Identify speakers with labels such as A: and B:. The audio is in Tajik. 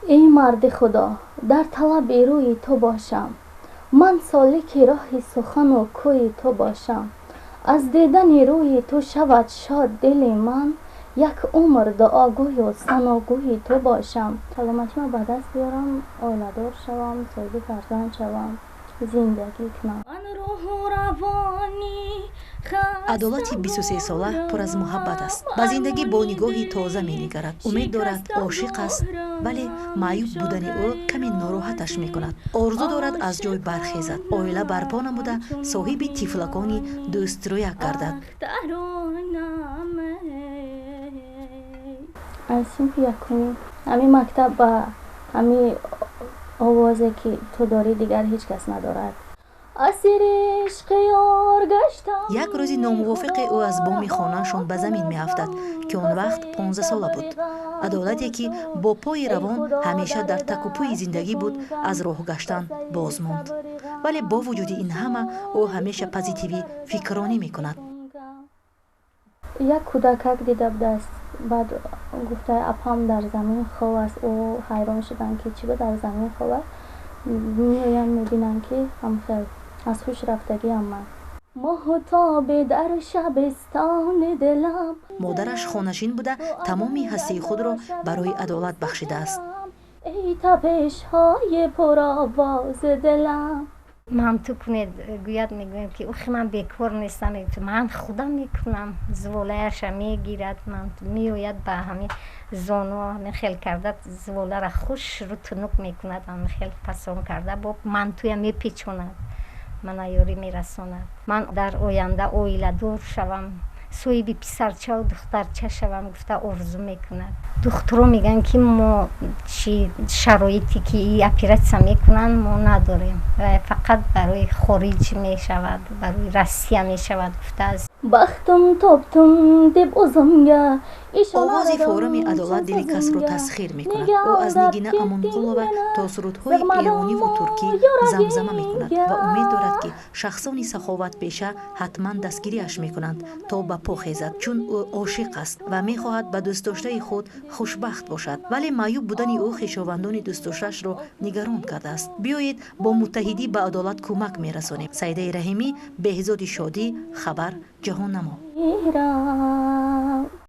A: Эй марди Худо, дар талаби рӯи ту бошам, ман солики роҳи сухану кӯи ту бошам. Аз дидани рӯи ту шавад шод дили ман, як умр дуогӯю саногӯи ту бошам. Саломатима ба даст биёрам, оиладор шавам, соҳиби фарзанд шавам, зиндагӣ кунам. Ман рӯҳу равонӣ.
B: Адолати 23-сола пур аз муҳаббат аст, ба зиндагӣ бо нигоҳи тоза менигарад, умед дорад, ошиқ аст, вале маъюб будани ӯ каме нороҳаташ мекунад. Орзу дорад аз ҷой бархезад, оила барпо намуда, соҳиби тифлакони дӯстрӯяк гардад.
A: Аз синфи якумӣ ҳамин мактаб ба ҳамин овозе, ки ту дорӣ, дигар ҳеҷ кас надорад. Асири ишқи ёр гаштам.
B: Як рӯзи номувофиқе ӯ аз боми хонаашон ба замин меафтад, ки он вақт 15-сола буд. Адолате, ки бо пои равон ҳамеша дар такупӯи зиндагӣ буд, аз роҳ гаштан боз монд, вале бо вуҷуди ин ҳама ӯ ҳамеша позитивӣ фикронӣ мекунад.
A: Як кӯдакак дида будааст, баъд гуфта: «Апам дар замин хоб аст». Ӯ ҳайрон шуданд, ки чӣ ба дар замин хоб аст. Меоянд, мебинанд, ки ҳамхел аз ҳуш рафтагиам ман. Моҳтобе дар шабистони дилам.
B: Модараш хонашин буда, тамоми ҳастии худро барои Адолат бахшидааст.
A: Эй тапишҳои пуровози дилам.
C: Манту кунед гӯяд, мегӯям, ки охи, ман бекор нестам, ман худам мекунам. Зуволаяша мегирад, меояд, ба ҳамин зону ҳамин хел карда, зуволаро хушрӯ тунук мекунад, ҳамин хел фасон карда, бо мантуя мепечонад, мана ёрӣ мерасонад. Ман дар оянда оиладор шавам, соҳиби писарчаву духтарча шавам гуфта орзу мекунад. Духтуро мегӯянд, ки мо чи шароите, ки и оператсия мекунанд, мо надорем, фақат барои хориҷ мешавад, барои Россия мешавад гуфтааст.
A: Бахтим topdim deb o'zimga.
B: Овози форуми Адолат дили касро тасхир мекунад. Ӯ аз Нигина Амонқулова то сурудҳои эрониву туркӣ замзама мекунад ва умед дорад, ки шахсони саховатпеша ҳатман дастгириаш мекунанд, то ба по хезад, чун ӯ ошиқ аст ва мехоҳад ба дӯстдоштаи худ хушбахт бошад, вале маъюб будани ӯ хешовандони дӯстдоштаашро нигарон кардааст. Биёед, бо муттаҳидӣ ба Адолат кӯмак мерасонем. Саидаи Раҳимӣ, Беҳзоди Шодӣ, «Хабар», Ҷаҳоннамо.